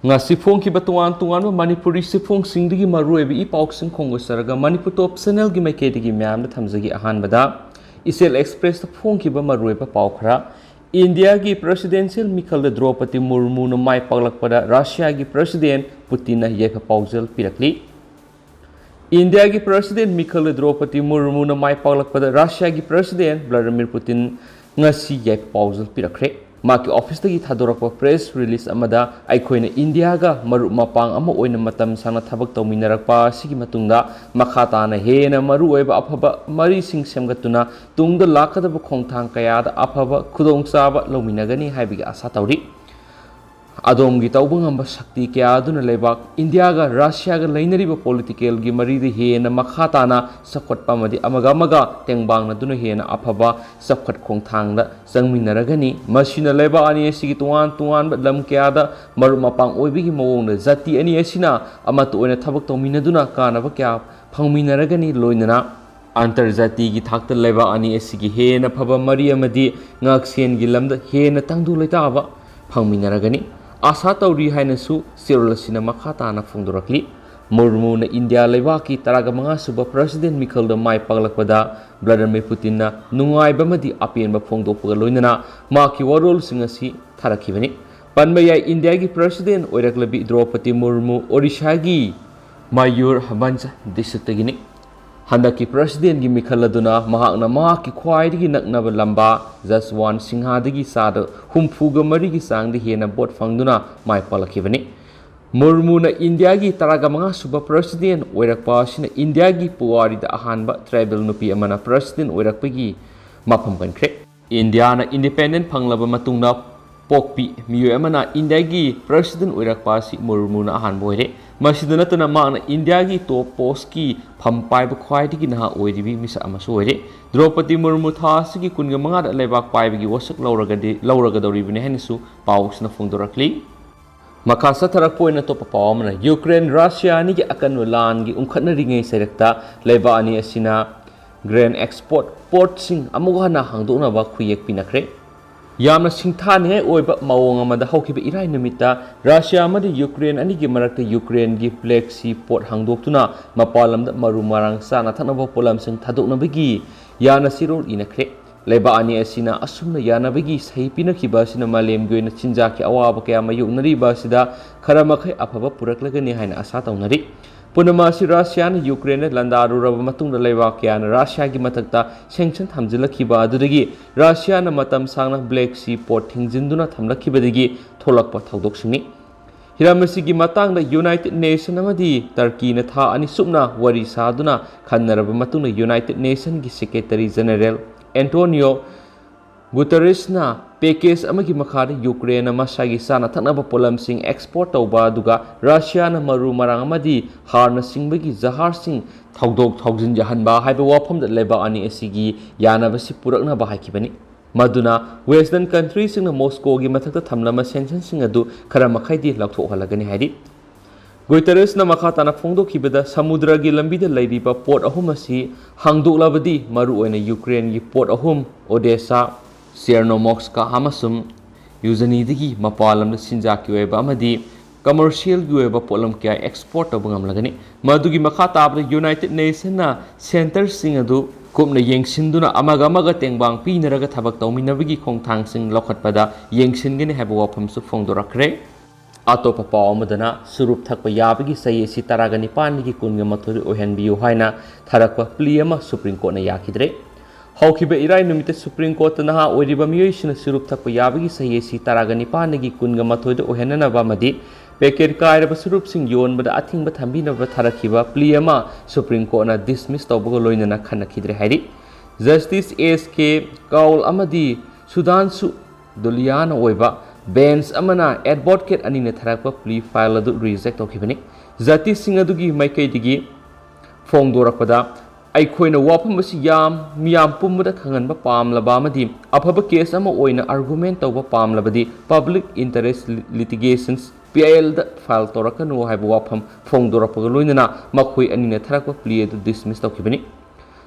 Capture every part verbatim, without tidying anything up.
ꯉꯁꯤ ꯐꯣꯡꯈꯤꯕ ꯇꯣꯉꯥꯟ ꯇꯣꯉꯥꯟꯕ ꯃꯅꯤꯄꯨꯔꯤ ꯆꯦꯐꯣꯡꯁꯤꯡꯗꯒꯤ ꯃꯔꯨꯑꯣꯏꯕ ꯏ ꯄꯥꯎꯁꯤꯡ ꯈꯣꯡꯒꯣꯏꯆꯔꯒ ꯃꯅꯤꯄꯨꯔ ꯇꯣꯞ ꯆꯦꯅꯦꯜꯒꯤ ꯃꯥꯏꯀꯩꯗꯒꯤ ꯃꯌꯥꯝꯗ ꯊꯝꯖꯒꯦ꯫ ꯑꯍꯥꯟꯕꯗ ꯏꯆꯦꯜ ꯑꯦꯛꯁꯄ꯭ꯔꯦꯁꯇ ꯐꯣꯡꯈꯤꯕ ꯃꯔꯨꯑꯣꯏꯕ ꯄꯥꯎ ꯈꯔ꯫ ꯏꯟꯗꯤꯌꯥꯒꯤ ꯄ꯭ꯔꯦꯁꯤꯗꯦꯟꯁꯤꯌꯦꯜ ꯃꯤꯈꯜꯗ ꯗ꯭ꯔꯧꯄꯗꯤ ꯃꯨꯔꯃꯨꯅ ꯃꯥꯏ ꯄꯥꯛꯂꯛꯄꯗ ꯔꯁꯤꯌꯥꯒꯤ ꯄ꯭ꯔꯦꯁꯤꯗꯦꯟ ꯄꯨꯇꯤꯟꯅ ꯌꯥꯏꯐ ꯄꯥꯎꯖꯦꯜ ꯄꯤꯔꯛꯂꯤ꯫ ꯏꯟꯗꯤꯌꯥꯒꯤ ꯄ꯭ꯔꯦꯁꯤꯗꯦꯟ ꯃꯤꯈꯜꯗ ꯗ꯭ꯔꯧꯄꯗꯤ ꯃꯨꯔꯃꯨꯅ ꯃꯥꯏ ꯄꯥꯛꯂꯛꯄꯗ ꯔꯁꯤꯌꯥꯒꯤ ꯄ꯭ꯔꯦꯁꯤꯗꯦꯟ ꯚ꯭ꯂꯥꯗꯤꯃꯤꯔ ꯄꯨꯇꯤꯟ ꯉꯁꯤ ꯌꯥꯏꯐ ꯄꯥꯎꯖꯦꯜ ꯄꯤꯔꯛꯈ꯭ꯔꯦ꯫ ꯃꯍꯥꯛꯀꯤ ꯑꯣꯐꯤꯁꯇꯒꯤ ꯊꯥꯗꯣꯔꯛꯄ ꯄ꯭ꯔꯦꯁ ꯔꯤꯂꯤꯖ ꯑꯃꯗ ꯑꯩꯈꯣꯏꯅ ꯏꯟꯗꯤꯌꯥꯒ ꯃꯔꯨꯞ ꯃꯄꯥꯡ ꯑꯃ ꯑꯣꯏꯅ ꯃꯇꯝ ꯁꯥꯡꯅ ꯊꯕꯛ ꯇꯧꯃꯤꯟꯅꯔꯛꯄ ꯑꯁꯤꯒꯤ ꯃꯇꯨꯡꯗ ꯃꯈꯥ ꯇꯥꯅ ꯍꯦꯟꯅ ꯃꯔꯨꯑꯣꯏꯕ ꯑꯐꯕ ꯃꯔꯤꯁꯤꯡ ꯁꯦꯝꯒꯠꯇꯨꯅ ꯇꯨꯡꯗ ꯂꯥꯛꯀꯗꯕ ꯈꯣꯡꯊꯥꯡ ꯀꯌꯥꯗ ꯑꯐꯕ ꯈꯨꯗꯣꯡꯆꯥꯕ ꯂꯧꯃꯤꯟꯅꯒꯅꯤ ꯍꯥꯏꯕꯒꯤ ꯑꯥꯁꯥ ꯇꯧꯔꯤ꯫ ꯑꯗꯣꯝꯒꯤ ꯇꯧꯕ ꯉꯝꯕ ꯁꯛꯇꯤ ꯀꯌꯥ ꯑꯗꯨꯅ ꯂꯩꯕꯥꯛ ꯏꯟꯗꯤꯌꯥꯒ ꯔꯁꯤꯌꯥꯒ ꯂꯩꯅꯔꯤꯕ ꯄꯣꯂꯤꯇꯤꯀꯦꯜꯒꯤ ꯃꯔꯤꯗ ꯍꯦꯟꯅ ꯃꯈꯥ ꯇꯥꯅ ꯆꯥꯎꯈꯠꯄ ꯑꯃꯗꯤ ꯑꯃꯒ ꯑꯃꯒ ꯇꯦꯡꯕꯥꯡꯅꯗꯨꯅ ꯍꯦꯟꯅ ꯑꯐꯕ ꯆꯥꯎꯈꯠ ꯈꯣꯡꯊꯥꯡꯗ ꯆꯪꯃꯤꯟꯅꯔꯒꯅꯤ꯫ ꯃꯁꯤꯅ ꯂꯩꯕꯥꯛ ꯑꯅꯤ ꯑꯁꯤꯒꯤ ꯇꯣꯉꯥꯟ ꯇꯣꯉꯥꯟꯕ ꯂꯝ ꯀꯌꯥꯗ ꯃꯔꯨꯞ ꯃꯄꯥꯡ ꯑꯣꯏꯕꯒꯤ ꯃꯑꯣꯡꯗ ꯖꯥꯇꯤ ꯑꯅꯤ ꯑꯁꯤꯅ ꯑꯃꯠꯇ ꯑꯣꯏꯅ ꯊꯕꯛ ꯇꯧꯃꯤꯟꯅꯗꯨꯅ ꯀꯥꯟꯅꯕ ꯀꯌꯥ ꯐꯪꯃꯤꯟꯅꯔꯒꯅꯤ꯫ ꯂꯣꯏꯅꯅ ꯑꯟꯇꯔꯖꯥꯇꯤꯒꯤ ꯊꯥꯛꯇ ꯂꯩꯕꯥꯛ ꯑꯅꯤ ꯑꯁꯤꯒꯤ ꯍꯦꯟꯅ ꯐꯕ ꯃꯔꯤ ꯑꯃꯗꯤ ꯉꯥꯛꯁꯦꯟꯒꯤ ꯂꯝꯗ ꯍꯦꯟꯅ ꯇꯪꯗꯨ ꯂꯩꯇꯥꯕ ꯐꯪꯃꯤꯟꯅꯔꯒꯅꯤ꯫ ꯑꯥꯁꯥ ꯇꯧꯔꯤ ꯍꯥꯏꯅꯁꯨ ꯆꯦꯔꯣꯜ ꯑꯁꯤꯅ ꯃꯈꯥ ꯇꯥꯅ ꯐꯣꯡꯗꯣꯔꯛꯂꯤ꯫ ꯃꯨꯔꯃꯨꯅ ꯏꯟꯗꯤꯌꯥ ꯂꯩꯕꯥꯛꯀꯤ ꯇꯔꯥꯒ ꯃꯉꯥ ꯁꯨꯕ ꯄ꯭ꯔꯦꯁꯤꯗꯦꯟ ꯃꯤꯈꯜꯗ ꯃꯥꯏ ꯄꯥꯛꯂꯛꯄꯗ ꯚ꯭ꯂꯥꯗꯤꯃꯤꯔ ꯄꯨꯇꯤꯟꯅ ꯅꯨꯡꯉꯥꯏꯕ ꯑꯃꯗꯤ ꯑꯄꯦꯟꯕ ꯐꯣꯡꯗꯣꯛꯄꯒ ꯂꯣꯏꯅꯅ ꯃꯍꯥꯛꯀꯤ ꯋꯥꯔꯣꯜꯁꯤꯡ ꯑꯁꯤ ꯊꯥꯔꯛꯈꯤꯕꯅꯤ꯫ ꯄꯟꯕ ꯌꯥꯏ, ꯏꯟꯗꯤꯌꯥꯒꯤ ꯄ꯭ꯔꯦꯁꯤꯗꯦꯟ ꯑꯣꯏꯔꯛꯂꯕꯤ ꯗ꯭ꯔꯧꯄꯗꯤ ꯃꯨꯔꯃꯨ ꯑꯣꯔꯤꯁꯥꯒꯤ ꯃꯌꯨꯔꯚꯟꯖ ꯗꯤꯁꯇ꯭ꯔꯤꯛꯇꯒꯤꯅꯤ꯫ ꯍꯟꯗꯛꯀꯤ ꯄ꯭ꯔꯦꯁꯤꯗꯦꯟꯒꯤ ꯃꯤꯈꯜ ꯑꯗꯨꯅ ꯃꯍꯥꯛꯅ ꯃꯍꯥꯛꯀꯤ ꯈ꯭ꯋꯥꯏꯗꯒꯤ ꯅꯛꯅꯕ ꯂꯝꯕꯥ ꯖꯁꯋꯥꯟ ꯁꯤꯡꯍꯥꯗꯒꯤ ꯆꯥꯗ ꯍꯨꯝꯐꯨꯒ ꯃꯔꯤꯒꯤ ꯆꯥꯡꯗ ꯍꯦꯟꯅ ꯚꯣꯠ ꯐꯪꯗꯨꯅ ꯃꯥꯏ ꯄꯥꯛꯂꯛꯈꯤꯕꯅꯤ꯫ ꯃꯨꯔꯃꯨꯅ ꯏꯟꯗꯤꯌꯥꯒꯤ ꯇꯔꯥꯒ ꯃꯉꯥ ꯁꯨꯕ ꯄ꯭ꯔꯦꯁꯤꯗꯦꯟ ꯑꯣꯏꯔꯛꯄ ꯑꯁꯤꯅ ꯏꯟꯗꯤꯌꯥꯒꯤ ꯄꯨꯋꯥꯔꯤꯗ ꯑꯍꯥꯟꯕ ꯇ꯭ꯔꯥꯏꯕꯦꯜ ꯅꯨꯄꯤ ꯑꯃꯅ ꯄ꯭ꯔꯦꯁꯤꯗꯦꯟ ꯑꯣꯏꯔꯛꯄꯒꯤ ꯃꯐꯝ ꯀꯟꯈ꯭ꯔꯦ꯫ ꯏꯟꯗꯤꯌꯥꯅ ꯏꯟꯗꯤꯄꯦꯟꯗꯦꯟ ꯐꯪꯂꯕ ꯃꯇꯨꯡꯗ ꯄꯣꯛꯄꯤ ꯃꯤꯑꯣꯏ ꯑꯃꯅ ꯏꯟꯗꯤꯌꯥꯒꯤ ꯄ꯭ꯔꯦꯁꯤꯗꯦꯟ ꯑꯣꯏꯔꯛꯄ ꯑꯁꯤ ꯃꯨꯔꯃꯨꯅ ꯑꯍꯥꯟꯕ ꯑꯣꯏꯔꯦ꯫ ꯃꯁꯤꯗ ꯅꯠꯇꯅ ꯃꯍꯥꯛꯅ ꯏꯟꯗꯤꯌꯥꯒꯤ ꯇꯣꯞ ꯄꯣꯁꯀꯤ ꯐꯝ ꯄꯥꯏꯕ ꯈ꯭ꯋꯥꯏꯗꯒꯤ ꯅꯍꯥ ꯑꯣꯏꯔꯤꯕꯤ ꯃꯤꯁꯛ ꯑꯃꯁꯨ ꯑꯣꯏꯔꯦ꯫ ꯗ꯭ꯔꯧꯄꯗꯤ ꯃꯨꯔꯃꯨ ꯊꯥ ꯑꯁꯤꯒꯤ ꯀꯨꯟꯒ ꯃꯉꯥꯗ ꯂꯩꯕꯥꯛ ꯄꯥꯏꯕꯒꯤ ꯋꯥꯁꯛ ꯂꯧꯔꯒꯗꯤ, ꯂꯧꯔꯒꯗꯧꯔꯤꯕꯅꯤ ꯍꯥꯏꯅꯁꯨ ꯄꯥꯎꯁꯤꯅ ꯐꯣꯡꯗꯣꯔꯛꯂꯤ꯫ ꯃꯈꯥ ꯆꯠꯊꯔꯛꯄ ꯑꯣꯏꯅ ꯑꯇꯣꯞꯄ ꯄꯥꯎ ꯑꯃꯅ, ꯌꯨꯀ꯭ꯔꯦꯟ ꯔꯁꯤꯌꯥ ꯑꯅꯤꯒꯤ ꯑꯀꯟꯕ ꯂꯥꯟꯒꯤ ꯎꯪꯈꯠꯅꯔꯤꯉꯩ ꯆꯩꯔꯛꯇ ꯂꯩꯕꯥꯛ ꯑꯅꯤ ꯑꯁꯤꯅ ꯒ꯭ꯔꯦꯟ ꯑꯦꯛꯁꯄꯣꯔꯠ ꯄꯣꯔꯠꯁꯤꯡ ꯑꯃꯨꯛ ꯍꯟꯅ ꯍꯥꯡꯗꯣꯛꯅꯕ ꯈꯨꯌꯦꯛ ꯄꯤꯅꯈ꯭ꯔꯦ꯫ ꯌꯥꯝꯅ ꯁꯤꯡꯊꯥꯅꯤꯡꯉꯥꯏ ꯑꯣꯏꯕ ꯃꯑꯣꯡ ꯑꯃꯗ ꯍꯧꯈꯤꯕ ꯏꯔꯥꯏ ꯅꯨꯃꯤꯠꯇ ꯔꯁꯤꯌꯥ ꯑꯃꯗꯤ ꯌꯨꯀ꯭ꯔꯦꯟ ꯑꯅꯤꯒꯤ ꯃꯔꯛꯇ ꯌꯨꯀ꯭ꯔꯦꯟꯒꯤ ꯕ꯭ꯂꯦꯛ ꯁꯤ ꯄꯣꯔꯠ ꯍꯥꯡꯗꯣꯛꯇꯨꯅ ꯃꯄꯥꯟ ꯂꯝꯗ ꯃꯔꯨ ꯃꯔꯥꯡ ꯆꯥꯅ ꯊꯛꯅꯕ ꯄꯣꯠꯂꯝꯁꯤꯡ ꯊꯥꯗꯣꯛꯅꯕꯒꯤ ꯌꯥꯅ ꯁꯤꯔꯣꯜ ꯏꯅꯈ꯭ꯔꯦ꯫ ꯂꯩꯕꯥꯛ ꯑꯅꯤ ꯑꯁꯤꯅ ꯑꯁꯨꯝꯅ ꯌꯥꯅꯕꯒꯤ ꯁꯍꯤ ꯄꯤꯅꯈꯤꯕ ꯑꯁꯤꯅ ꯃꯥꯂꯦꯝꯒꯤ ꯑꯣꯏꯅ ꯆꯤꯟꯖꯥꯛꯀꯤ ꯑꯋꯥꯕ ꯀꯌꯥ ꯃꯥꯌꯣꯛꯅꯔꯤꯕ ꯑꯁꯤꯗ ꯈꯔ ꯃꯈꯩ ꯑꯐꯕ ꯄꯨꯔꯛꯂꯒꯅꯤ ꯍꯥꯏꯅ ꯑꯁꯥ ꯇꯧꯅꯔꯤ꯫ ꯄꯨꯝꯅꯃꯛ ꯑꯁꯤ ꯔꯁꯤꯌꯥꯅ ꯌꯨꯀ꯭ꯔꯦꯟꯗ ꯂꯥꯟꯗꯥꯔꯨꯔꯕ ꯃꯇꯨꯡꯗ ꯂꯩꯕꯥꯛ ꯀꯌꯥꯅ ꯔꯁꯤꯌꯥꯒꯤ ꯃꯊꯛꯇ ꯁꯦꯡꯁꯟ ꯊꯝꯖꯤꯜꯂꯛꯈꯤꯕ ꯑꯗꯨꯗꯒꯤ ꯔꯁꯤꯌꯥꯅ ꯃꯇꯝ ꯁꯥꯡꯅ ꯕ꯭ꯂꯦꯛ ꯁꯤ ꯄꯣꯔꯠ ꯊꯤꯡꯖꯤꯟꯗꯨꯅ ꯊꯝꯂꯛꯈꯤꯕꯗꯒꯤ ꯊꯣꯛꯂꯛꯄ ꯊꯧꯗꯣꯛꯁꯤꯡꯅꯤ꯫ ꯍꯤꯔꯝ ꯑꯁꯤꯒꯤ ꯃꯇꯥꯡꯗ ꯌꯨꯅꯥꯏꯇꯦꯗ ꯅꯦꯁꯟ ꯑꯃꯗꯤ ꯇꯔꯀꯤꯅ ꯊꯥ ꯑꯅꯤ ꯆꯨꯞꯅ ꯋꯥꯔꯤ ꯁꯥꯗꯨꯅ ꯈꯟꯅꯔꯕ ꯃꯇꯨꯡꯗ United ꯅꯦꯁꯟꯒꯤ secretary general Antonio ꯒꯨꯇꯔꯦꯁꯅ package ꯑꯃꯒꯤ ꯃꯈꯥꯗ ꯌꯨꯀ꯭ꯔꯦꯟꯅ ꯃꯁꯥꯒꯤ ꯆꯥꯅ ꯊꯛꯅꯕ ꯄꯣꯠꯂꯝꯁꯤꯡ ꯑꯦꯛꯁꯄꯣꯔꯠ ꯇꯧꯕ ꯑꯗꯨꯒ ꯔꯁꯤꯌꯥꯅ ꯃꯔꯨ ꯃꯔꯥꯡ ꯑꯃꯗꯤ ꯍꯥꯔꯅꯆꯤꯡꯕꯒꯤ ꯖꯍꯥꯖꯁꯤꯡ ꯊꯧꯗꯣꯛ ꯊꯧꯖꯤꯟ ꯌꯥꯍꯟꯕ ꯍꯥꯏꯕ ꯋꯥꯐꯝꯗ ꯂꯩꯕꯥꯛ ꯑꯅꯤ ꯑꯁꯤꯒꯤ ꯌꯥꯅꯕꯁꯤ ꯄꯨꯔꯛꯅꯕ ꯍꯥꯏꯈꯤꯕꯅꯤ꯫ ꯃꯗꯨꯅ ꯋꯦꯁꯇꯔꯟ ꯀꯟꯇ꯭ꯔꯤꯁꯤꯡꯅ ꯃꯣꯁꯀꯣꯒꯤ ꯃꯊꯛꯇ ꯊꯝꯂꯝꯕ ꯁꯦꯡꯁꯟꯁꯤꯡ ꯑꯗꯨ ꯈꯔ ꯃꯈꯩꯗꯤ ꯂꯧꯊꯣꯛꯍꯜꯂꯒꯅꯤ ꯍꯥꯏꯔꯤ꯫ ꯒꯨꯇꯔꯦꯁꯅ ꯃꯈꯥ ꯇꯥꯅ ꯐꯣꯡꯗꯣꯛꯈꯤꯕꯗ ꯁꯃꯨꯗ꯭ꯔꯒꯤ ꯂꯝꯕꯤꯗ ꯂꯩꯔꯤꯕ ꯄꯣꯠ ꯑꯍꯨꯝ ꯑꯁꯤ ꯍꯥꯡꯗꯣꯛꯂꯕꯗꯤ ꯃꯔꯨꯑꯣꯏꯅ ꯌꯨꯀ꯭ꯔꯦꯟꯒꯤ ꯄꯣꯠ ꯑꯍꯨꯝ, ꯑꯣꯗꯦꯁꯥ, ꯆꯦꯔꯅꯣꯃꯣꯛꯁꯀꯥ ꯑꯃꯁꯨꯡ ꯌꯨꯖꯅꯤꯗꯒꯤ ꯃꯄꯥꯟ ꯂꯝꯗ ꯆꯤꯟꯖꯥꯛꯀꯤ ꯑꯣꯏꯕ ꯑꯃꯗꯤ ꯀꯃꯔꯁꯤꯌꯦꯜꯒꯤ ꯑꯣꯏꯕ ꯄꯣꯠꯂꯝ ꯀꯌꯥ ꯑꯦꯛꯁꯄꯣꯔꯠ ꯇꯧꯕ ꯉꯝꯂꯒꯅꯤ꯫ ꯃꯗꯨꯒꯤ ꯃꯈꯥ ꯇꯥꯕꯗ ꯌꯨꯅꯥꯏꯇꯦꯗ ꯅꯦꯁꯟꯅ ꯁꯦꯟꯇꯔꯁꯤꯡ ꯑꯗꯨ ꯀꯨꯞꯅ ꯌꯦꯡꯁꯤꯟꯗꯨꯅ ꯑꯃꯒ ꯑꯃꯒ ꯇꯦꯡꯕꯥꯡ ꯄꯤꯅꯔꯒ ꯊꯕꯛ ꯇꯧꯃꯤꯟꯅꯕꯒꯤ ꯈꯣꯡꯊꯥꯡꯁꯤꯡ ꯂꯧꯈꯠꯄꯗ ꯌꯦꯡꯁꯤꯟꯒꯅꯤ ꯍꯥꯏꯕ ꯋꯥꯐꯝꯁꯨ ꯐꯣꯡꯗꯣꯔꯛꯈ꯭ꯔꯦ꯫ ꯑꯇꯣꯞꯄ ꯄꯥꯎ ꯑꯃꯗꯅ ꯁꯨꯔꯨꯞ ꯊꯛꯄ ꯌꯥꯕꯒꯤ ꯆꯍꯤ ꯑꯁꯤ ꯇꯔꯥꯒ ꯅꯤꯄꯥꯟꯗꯒꯤ ꯀꯨꯟꯒ ꯃꯥꯊꯣꯏꯗ ꯑꯣꯏꯍꯟꯕꯤꯌꯨ ꯍꯥꯏꯅ ꯊꯥꯔꯛꯄ ꯄ꯭ꯂꯤ ꯑꯃ ꯁꯨꯄ꯭ꯔꯤꯝ ꯀꯣꯔꯠꯅ ꯌꯥꯈꯤꯗ꯭ꯔꯦ꯫ ꯍꯧꯈꯤꯕ ꯏꯔꯥꯏ ꯅꯨꯃꯤꯠꯇ ꯁꯨꯄ꯭ꯔꯤꯝ ꯀꯣꯔꯠꯇ ꯅꯍꯥ ꯑꯣꯏꯔꯤꯕ ꯃꯤꯑꯣꯏꯁꯤꯡꯅ ꯁꯨꯔꯨꯞ ꯊꯛꯄ ꯌꯥꯕꯒꯤ ꯆꯍꯤ ꯑꯁꯤ ꯇꯔꯥꯒ ꯅꯤꯄꯥꯟꯗꯒꯤ ꯀꯨꯟꯒ ꯃꯥꯊꯣꯏꯗ ꯑꯣꯏꯍꯟꯅꯅꯕ ꯑꯃꯗꯤ ꯄꯦꯀꯦꯠ ꯀꯥꯏꯔꯕ ꯁꯨꯔꯨꯞꯁꯤꯡ ꯌꯣꯟꯕꯗ ꯑꯊꯤꯡꯕ ꯊꯝꯕꯤꯅꯕ ꯊꯥꯔꯛꯈꯤꯕ ꯄ꯭ꯂꯤ ꯑꯃ ꯁꯨꯄ꯭ꯔꯤꯝ ꯀꯣꯔꯠꯅ ꯗꯤꯁꯃꯤꯁ ꯇꯧꯕꯒ ꯂꯣꯏꯅꯅ ꯈꯟꯅꯈꯤꯗ꯭ꯔꯦ ꯍꯥꯏꯔꯤ꯫ ꯖꯁꯇꯤꯁ ꯑꯦꯁ ꯀꯦ ꯀꯥꯎꯜ ꯑꯃꯗꯤ ꯁꯨꯙꯥꯟꯁꯨ ꯗꯨꯂꯤꯌꯥꯅ ꯑꯣꯏꯕ ꯕꯦꯟꯆ ꯑꯃꯅ ꯑꯦꯗꯚꯣꯀꯦꯠ ꯑꯅꯤꯅ ꯊꯥꯔꯛꯄ ꯄ꯭ꯂꯤ ꯐꯥꯏꯜ ꯑꯗꯨ ꯔꯤꯖꯦꯛ ꯇꯧꯈꯤꯕꯅꯤ꯫ ꯖꯁꯇꯤꯁꯁꯤꯡ ꯑꯗꯨꯒꯤ ꯃꯥꯏꯀꯩꯗꯒꯤ ꯐꯣꯡꯗꯣꯔꯛꯄꯗ, ꯑꯩꯈꯣꯏꯅ ꯋꯥꯐꯝ ꯑꯁꯤ ꯌꯥꯝ, ꯃꯤꯌꯥꯝ ꯄꯨꯝꯕꯗ ꯈꯪꯍꯟꯕ ꯄꯥꯝꯂꯕ ꯑꯃꯗꯤ ꯑꯐꯕ ꯀꯦꯁ ꯑꯃ ꯑꯣꯏꯅ ꯑꯥꯔꯒꯨꯃꯦꯟ ꯇꯧꯕ ꯄꯥꯝꯂꯕꯗꯤ Public Interest Litigations, P I ꯑꯦꯜꯗ ꯐꯥꯏꯜ ꯇꯧꯔꯛꯀꯅꯨ ꯍꯥꯏꯕ ꯋꯥꯐꯝ ꯐꯣꯡꯗꯣꯔꯛꯄꯒ ꯂꯣꯏꯅꯅ ꯃꯈꯣꯏ ꯑꯅꯤꯅ ꯊꯥꯔꯛꯄ ꯄ꯭ꯂꯤ ꯑꯗꯨ ꯗꯤꯁꯃꯤꯁ ꯇꯧꯈꯤꯕꯅꯤ꯫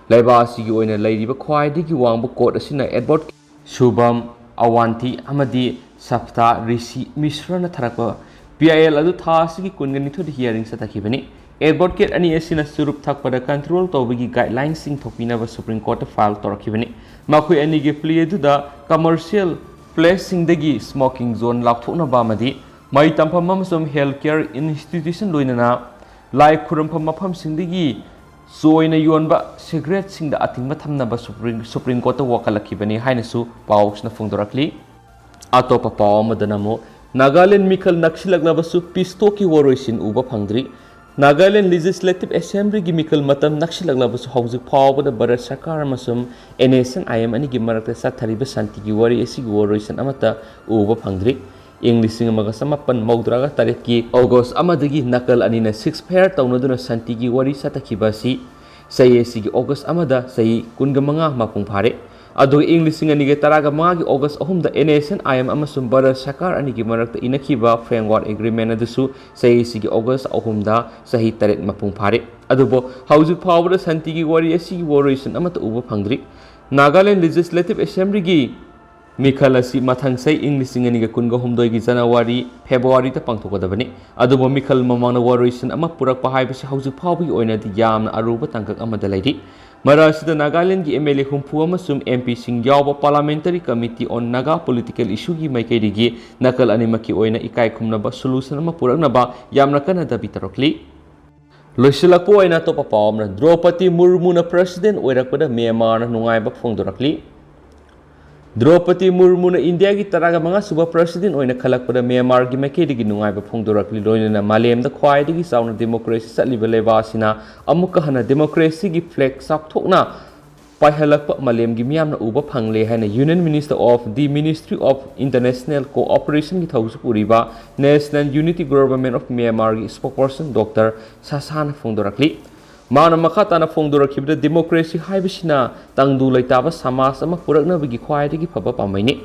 ꯂꯩꯕꯥꯛ ꯑꯁꯤꯒꯤ ꯑꯣꯏꯅ ꯂꯩꯔꯤꯕ ꯈ꯭ꯋꯥꯏꯗꯒꯤ ꯋꯥꯡꯕ ꯀꯣꯔꯠ ꯑꯁꯤꯅ ꯑꯦꯗꯚꯣꯀꯦꯠ ꯁꯨꯚꯝ ꯑꯋꯥꯟꯊꯤ ꯑꯃꯗꯤ ꯁꯞꯇꯥ ꯔꯤꯁꯤ ꯃꯤꯁ꯭ꯔꯅ ꯊꯥꯔꯛꯄ ꯄꯤ ꯑꯥꯏ ꯑꯦꯜ ꯑꯗꯨ ꯊꯥ ꯑꯁꯤꯒꯤ ꯀꯨꯟꯒ ꯅꯤꯊꯣꯏꯗ hearing ꯆꯠꯊꯈꯤꯕꯅꯤ꯫ Advocate ꯑꯅꯤ ꯑꯁꯤꯅ ꯆꯨꯔꯨꯞ ꯊꯛꯄꯗ control ꯇꯧꯕꯒꯤ guidelinesꯁꯤꯡ ꯊꯣꯛꯄꯤꯅꯕ Supreme Courtꯇ file ꯇꯧꯔꯛꯈꯤꯕꯅꯤ꯫ ꯃꯈꯣꯏ ꯑꯅꯤꯒꯤ plea ꯑꯗꯨꯗ commercial placeꯁꯤꯡꯗꯒꯤ smoking zone ꯂꯥꯎꯊꯣꯛꯅꯕ ꯑꯃꯗꯤ ꯃꯍꯩ ꯇꯝꯐꯝ ꯑꯃꯁꯨꯡ health care institution ꯂꯣꯏꯅꯅ ꯂꯥꯏ ꯈꯨꯔꯨꯝꯐꯝ ꯃꯐꯝꯁꯤꯡꯗꯒꯤ ꯆꯣꯏꯅ ꯌꯣꯟꯕ cigaretteꯁꯤꯡꯗ ꯑꯊꯤꯡꯕ ꯊꯝꯅꯕ Supreme, Supreme Courtꯇ ꯋꯥꯀꯠꯂꯛꯈꯤꯕꯅꯤ ꯍꯥꯏꯅꯁꯨ ꯄꯥꯎꯁꯤꯅ ꯐꯣꯡꯗꯣꯔꯛꯂꯤ꯫ ꯑꯇꯣꯞꯄ ꯄꯥꯎ ꯑꯃꯗꯅ ꯑꯃꯨꯛ ꯅꯥꯒꯥꯂꯦꯟ ꯃꯤꯈꯜ ꯅꯛꯁꯤꯜꯂꯛꯂꯕꯁꯨ peace talkꯀꯤ ꯋꯥꯔꯣꯏꯁꯤꯟ ꯎꯕ ꯐꯪꯗ꯭ꯔꯤ꯫ ꯅꯥꯒꯥꯂꯦꯟ Legislative Assemblyꯒꯤ ꯃꯤꯈꯜ ꯃꯇꯝ ꯅꯛꯁꯤꯜꯂꯛꯂꯕꯁꯨ ꯍꯧꯖꯤꯛ ꯐꯥꯎꯕꯗ ꯚꯥꯔꯠ ꯁꯔꯀꯥꯔ ꯑꯃꯁꯨꯡ NSCN-IM ꯑꯅꯤꯒꯤ ꯃꯔꯛꯇ ꯆꯠꯊꯔꯤꯕ ꯁꯥꯟꯇꯤꯒꯤ ꯋꯥꯔꯤ ꯑꯁꯤꯒꯤ ꯋꯥꯔꯣꯏꯁꯤꯟ ꯑꯃꯠꯇ ꯎꯕ ꯐꯪꯗ꯭ꯔꯤ꯫ ꯏꯪ ꯂꯤꯁꯤꯡ ꯑꯃꯒ ꯆꯃꯥꯄꯟ ꯃꯧꯗ꯭ꯔꯥꯒ ꯇꯔꯦꯠꯀꯤ August ꯑꯃꯗꯒꯤ ꯅꯥꯀꯜ ꯑꯅꯤꯅ ceasefire ꯇꯧꯅꯗꯨꯅ ꯁꯥꯟꯇꯤꯒꯤ ꯋꯥꯔꯤ ꯆꯠꯊꯈꯤꯕ ꯑꯁꯤ ꯆꯍꯤ ꯑꯁꯤꯒꯤ August ꯑꯃꯗ ꯆꯍꯤ ꯀꯨꯟꯒ ꯃꯉꯥ ꯃꯄꯨꯡ ꯐꯥꯔꯦ꯫ ꯑꯗꯨꯒ ꯏꯪ ꯂꯤꯁꯤꯡ ꯑꯅꯤꯒ ꯇꯔꯥꯒ ꯃꯉꯥꯒꯤ August ꯑꯍꯨꯝꯗ NSCN-IM ꯑꯃꯁꯨꯡ ꯚꯥꯔꯠ ꯁꯔꯀꯥꯔ ꯑꯅꯤꯒꯤ ꯃꯔꯛꯇ ꯏꯅꯈꯤꯕ framework agreement ꯑꯗꯨꯁꯨ ꯆꯍꯤ ꯑꯁꯤꯒꯤ August ꯑꯍꯨꯝꯗ ꯆꯍꯤ ꯇꯔꯦꯠ ꯃꯄꯨꯡ ꯐꯥꯔꯦ꯫ ꯑꯗꯨꯕꯨ ꯍꯧꯖꯤꯛ ꯐꯥꯎꯕꯗ ꯁꯥꯟꯇꯤꯒꯤ ꯋꯥꯔꯤ ꯑꯁꯤꯒꯤ ꯋꯥꯔꯣꯏꯁꯤꯟ ꯑꯃꯠꯇ ꯎꯕ ꯐꯪꯗ꯭ꯔꯤ꯫ ꯅꯥꯒꯥꯂꯦꯟ Legislative Assemblyꯒꯤ ꯃꯤꯈꯜ ꯑꯁꯤ ꯃꯊꯪ ꯆꯍꯤ ꯏꯪ ꯂꯤꯁꯤꯡ ꯑꯅꯤꯒ ꯀꯨꯟꯒ ꯍꯨꯝꯗꯣꯏꯒꯤ January, Februaryꯗ ꯄꯥꯡꯊꯣꯛꯀꯗꯕꯅꯤ꯫ ꯑꯗꯨꯕꯨ ꯃꯤꯈꯜ ꯃꯃꯥꯡꯗ ꯋꯥꯔꯣꯏꯁꯤꯟ ꯑꯃ ꯄꯨꯔꯛꯄ ꯍꯥꯏꯕꯁꯤ ꯍꯧꯖꯤꯛ ꯐꯥꯎꯕꯒꯤ ꯑꯣꯏꯅꯗꯤ ꯌꯥꯝꯅ ꯑꯔꯨꯕ ꯇꯥꯡꯀꯛ ꯑꯃꯗ ꯂꯩꯔꯤ꯫ ꯃꯔꯛ ꯑꯁꯤꯗ ꯅꯥꯒꯥꯂꯦꯟꯒꯤ MLA ꯍꯨꯝꯐꯨ ꯑꯃꯁꯨꯡ MPꯁꯤꯡ ꯌꯥꯎꯕ Parliamentary Committee on Naga Political Issueꯒꯤ ꯃꯥꯏꯀꯩꯗꯒꯤ ꯅꯥꯀꯜ ꯑꯅꯤꯃꯛꯀꯤ ꯑꯣꯏꯅ ꯏꯀꯥꯏ ꯈꯨꯝꯅꯕ solution ꯑꯃ ꯄꯨꯔꯛꯅꯕ ꯌꯥꯝꯅ ꯀꯟꯅ ꯗꯥꯕꯤ ꯇꯧꯔꯛꯂꯤ꯫ ꯂꯣꯏꯁꯤꯜꯂꯛꯄ ꯑꯣꯏꯅ ꯑꯇꯣꯞꯄ ꯄꯥꯎ ꯑꯃꯅ, ꯗ꯭ꯔꯧꯄꯗꯤ ꯃꯨꯔꯃꯨꯅ President ꯑꯣꯏꯔꯛꯄꯗ ꯃ꯭ꯌꯥꯟꯃꯥꯔꯅ ꯅꯨꯡꯉꯥꯏꯕ ꯐꯣꯡꯗꯣꯔꯛꯂꯤ꯫ ꯗ꯭ꯔꯧꯄꯗꯤ ꯃꯨꯔꯃꯨꯅ ꯏꯟꯗꯤꯌꯥꯒꯤ ꯇꯔꯥꯒ ꯃꯉꯥ ꯁꯨꯕ President ꯑꯣꯏꯅ ꯈꯜꯂꯛꯄꯗ ꯃ꯭ꯌꯥꯟꯃꯥꯔꯒꯤ ꯃꯥꯏꯀꯩꯗꯒꯤ ꯅꯨꯡꯉꯥꯏꯕ ꯐꯣꯡꯗꯣꯔꯛꯂꯤ꯫ ꯂꯣꯏꯅꯅ ꯃꯥꯂꯦꯝꯗ ꯈ꯭ꯋꯥꯏꯗꯒꯤ ꯆꯥꯎꯅ democracy ꯆꯠꯂꯤꯕ ꯂꯩꯕꯥꯛ ꯑꯁꯤꯅ ꯑꯃꯨꯛꯀ ꯍꯟꯅ democracyꯒꯤ flag ꯆꯥꯎꯊꯣꯛꯅ ꯄꯥꯏꯍꯜꯂꯛꯄ ꯃꯥꯂꯦꯝꯒꯤ ꯃꯤꯌꯥꯝꯅ ꯎꯕ ꯐꯪꯂꯦ ꯍꯥꯏꯅ Union Minister of the Ministry of International Cooperationꯒꯤ ꯊꯧꯁꯤꯜ ꯄꯨꯔꯤꯕ National Unity Government of Myanmarꯒꯤ spokesperson Doctor ꯁꯥꯁꯥꯅ ꯐꯣꯡꯗꯣꯔꯛꯂꯤ꯫ ꯃꯥꯅ ꯃꯈꯥ ꯇꯥꯅ ꯐꯣꯡꯗꯣꯔꯛꯈꯤꯕꯗ, democracy ꯍꯥꯏꯕꯁꯤꯅ ꯇꯪꯗꯨ ꯂꯩꯇꯥꯕ ꯁꯃꯥꯖ ꯑꯃ ꯄꯨꯔꯛꯅꯕꯒꯤ ꯈ꯭ꯋꯥꯏꯗꯒꯤ ꯐꯕ ꯄꯥꯝꯕꯩꯅꯤ꯫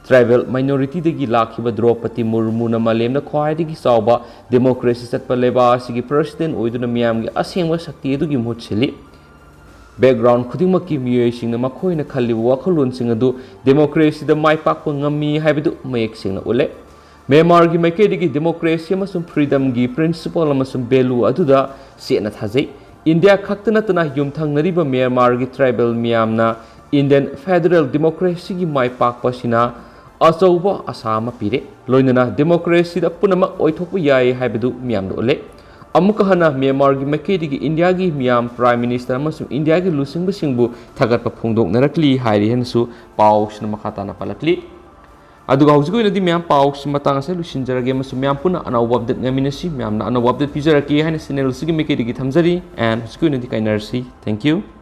Tribal minorityꯗꯒꯤ ꯂꯥꯛꯈꯤꯕ ꯗ꯭ꯔꯧꯄꯗꯤ ꯃꯨꯔꯃꯨꯅ ꯃꯥꯂꯦꯝꯗ ꯈ꯭ꯋꯥꯏꯗꯒꯤ ꯆꯥꯎꯕ democracy ꯆꯠꯄ ꯂꯩꯕꯥꯛ ꯑꯁꯤꯒꯤ President ꯑꯣꯏꯗꯨꯅ ꯃꯤꯌꯥꯝꯒꯤ ꯑꯁꯦꯡꯕ ꯁꯛꯇꯤ ꯑꯗꯨꯒꯤ ꯃꯍꯨꯠ ꯁꯤꯜꯂꯤ꯫ Background ꯈꯨꯗꯤꯡꯃꯛꯀꯤ ꯃꯤꯑꯣꯏꯁꯤꯡꯅ ꯃꯈꯣꯏꯅ ꯈꯜꯂꯤꯕ ꯋꯥꯈꯜꯂꯣꯟꯁꯤꯡ ꯑꯗꯨ ꯗꯦꯃꯣꯀ꯭ꯔꯦꯁꯤꯗ ꯃꯥꯏ ꯄꯥꯛꯄ ꯉꯝꯃꯤ ꯍꯥꯏꯕꯗꯨ ꯃꯌꯦꯛ ꯁꯦꯡꯅ ꯎꯠꯂꯦ꯫ ꯃ꯭ꯌꯥꯟꯃꯥꯔꯒꯤ ꯃꯥꯏꯀꯩꯗꯒꯤ ꯗꯦꯃꯣꯀ꯭ꯔꯦꯁꯤ ꯑꯃꯁꯨꯡ ꯐ꯭ꯔꯤꯗꯝꯒꯤ ꯄ꯭ꯔꯤꯟꯁꯤꯄꯜ ꯑꯃꯁꯨꯡ ꯚꯦꯂꯨ ꯑꯗꯨꯗ ꯆꯦꯠꯅ ꯊꯥꯖꯩ꯫ ꯏꯟꯗꯤꯌꯥ ꯈꯛꯇ ꯅꯠꯇꯅ ꯌꯨꯝꯊꯪꯅꯔꯤꯕ ꯃ꯭ꯌꯥꯟꯃꯥꯔꯒꯤ ꯇ꯭ꯔꯥꯏꯕꯦꯜ ꯃꯤꯌꯥꯝꯅ ꯏꯟꯗꯤꯌꯟ ꯐꯦꯗꯔꯦꯜ ꯗꯦꯃꯣꯀ꯭ꯔꯦꯁꯤꯒꯤ ꯃꯥꯏ ꯄꯥꯛꯄ ꯑꯁꯤꯅ ꯑꯆꯧꯕ ꯑꯁꯥ ꯑꯃ ꯄꯤꯔꯦ꯫ ꯂꯣꯏꯅꯅ ꯗꯦꯃꯣꯀ꯭ꯔꯦꯁꯤꯗ ꯄꯨꯝꯅꯃꯛ ꯑꯣꯏꯊꯣꯛꯄ ꯌꯥꯏ ꯍꯥꯏꯕꯗꯨ ꯃꯤꯌꯥꯝꯗ ꯎꯠꯂꯦ꯫ ꯑꯃꯨꯛꯀ ꯍꯟꯅ ꯃ꯭ꯌꯥꯟꯃꯥꯔꯒꯤ ꯃꯥꯏꯀꯩꯗꯒꯤ ꯏꯟꯗꯤꯌꯥꯒꯤ ꯃꯤꯌꯥꯝ, ꯄ꯭ꯔꯥꯏꯝ ꯃꯤꯅꯤꯁꯇꯔ ꯑꯃꯁꯨꯡ ꯏꯟꯗꯤꯌꯥꯒꯤ ꯂꯨꯆꯤꯡꯕꯁꯤꯡꯕꯨ ꯊꯥꯒꯠꯄ ꯐꯣꯡꯗꯣꯛꯅꯔꯛꯂꯤ ꯍꯥꯏꯔꯤ ꯍꯥꯏꯅꯁꯨ ꯄꯥꯎꯁꯤꯅ ꯃꯈꯥ ꯇꯥꯅ ꯄꯜꯂꯛꯂꯤ꯫ ꯑꯗꯨꯒ ꯍꯧꯖꯤꯛꯀꯤ ꯑꯣꯏꯅꯗꯤ ꯃꯌꯥꯝ ꯄꯥꯎꯁꯤ ꯃꯇꯥꯡ ꯑꯁꯤꯗ ꯂꯣꯏꯁꯤꯟꯖꯔꯒꯦ ꯑꯃꯁꯨꯡ ꯃꯌꯥꯝ ꯄꯨꯟꯅ ꯑꯅꯧꯕ ꯑꯞꯗꯦꯠ ꯉꯥꯏꯃꯤꯟꯅꯁꯤ꯫ ꯃꯌꯥꯝꯅ ꯑꯅꯧꯕ ꯑꯞꯗꯦꯠ ꯄꯤꯖꯔꯛꯀꯦ ꯍꯥꯏꯅ ꯆꯦꯅꯦꯜꯁꯤꯒꯤ ꯃꯥꯏꯀꯩꯗꯒꯤ ꯊꯝꯖꯔꯤ꯫ And ꯍꯧꯖꯤꯛꯀꯤ ꯑꯣꯏꯅꯗꯤ ꯀꯥꯏꯅꯔꯁꯤ꯫ Thank you꯫